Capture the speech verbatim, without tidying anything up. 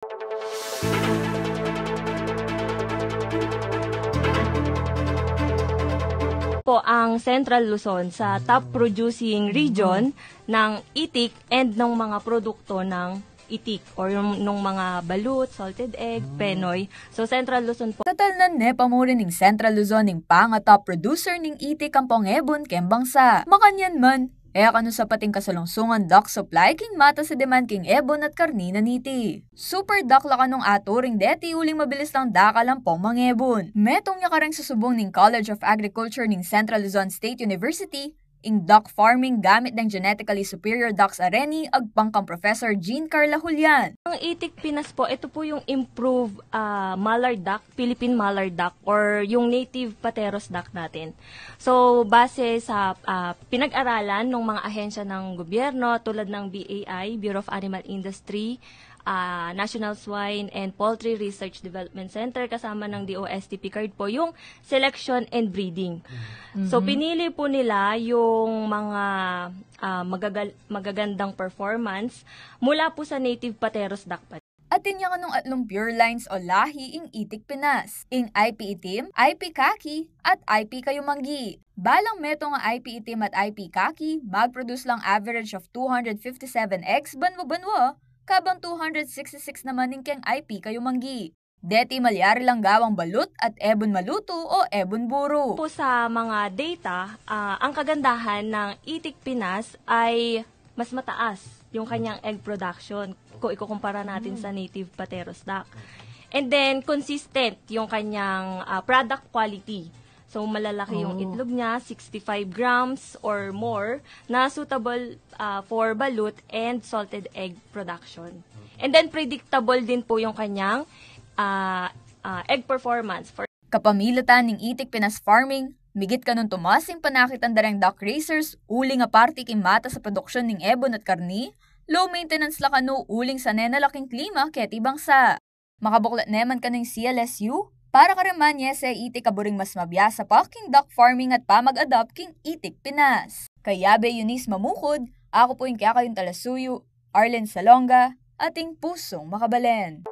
Po ang Central Luzon sa top producing region ng itik and ng mga produkto ng itik or yung, nung mga balut, salted egg, penoy. So, Central Luzon po. Tatalnan ne pa mu rin ning Central Luzon ing panga-top producer ning itik ampong ebun keng bangsa. Makanyan man, e kanu sapat ing kasalungsungan duck supply king matas a demand king ebun at karni na niti. Super duck la kanung aturing deti uling mabilis lang dakal ampong mangebun. Metung ya kareng susubung ning College of Agriculture ning Central Luzon State University, ing duck farming gamit deng genetically superior ducks a reni, agpang kang Professor Jean Carla Julian. Ang itik Pinas po, ito po yung improved, ah, mallard duck, Philippine mallard duck, or yung native Pateros duck natin. So, base sa, ah, pinag-aralan ng mga ahensya ng gobyerno tulad ng B A I, Bureau of Animal Industry, ah, National Swine and Poultry Research Development Center kasama ng D O S T P card po yung selection and breeding. So, pinili po nila yung mga, ah, magagal-, magagandang performance mula po sa native Pateros duck pa. Atin ya kanung atlung pure lines o lahi ing itik Pinas. Ing I P itim, I P kaki, at I P kayumanggi. Balang metung a I P itim at I P kaki, mag-produce lang average of two hundred fifty-seven eggs banwa-banwa, kabang two hundred sixty-six naman ing keng I P kayumanggi. Deti malyari lang gawang balut at ebun malutu o ebun buru. Po sa mga data, ah, ang kagandahan ng itik Pinas ay mas mataas yung kanyang egg production kung ikukumpara natin sa native Pateros duck. And then, consistent yung kanyang, ah, product quality. So, malalaki yung itlog niya, sixty-five grams or more, na suitable, ah, for balut and salted egg production. And then, predictable din po yung kanyang, ah, ah, egg performance. For Kapamilatan ning itik Pinas farming, migit kanung tumas ing panakit da reng duck raisers, uling aparte king matas a produksyon ning ebun at karni, low maintenance la kanu uling sane na la king klima keti bangsa. Makabuklat ne man kanu ing C L S U, para kareng manyese itik a buring mas mabiasa pa king duck farming at pamag-adopt king itik Pinas. Kaya be Eunice Mamukud, aku po ing kekayung talasuyu, Arlen Salonga, ating pusung makabalen.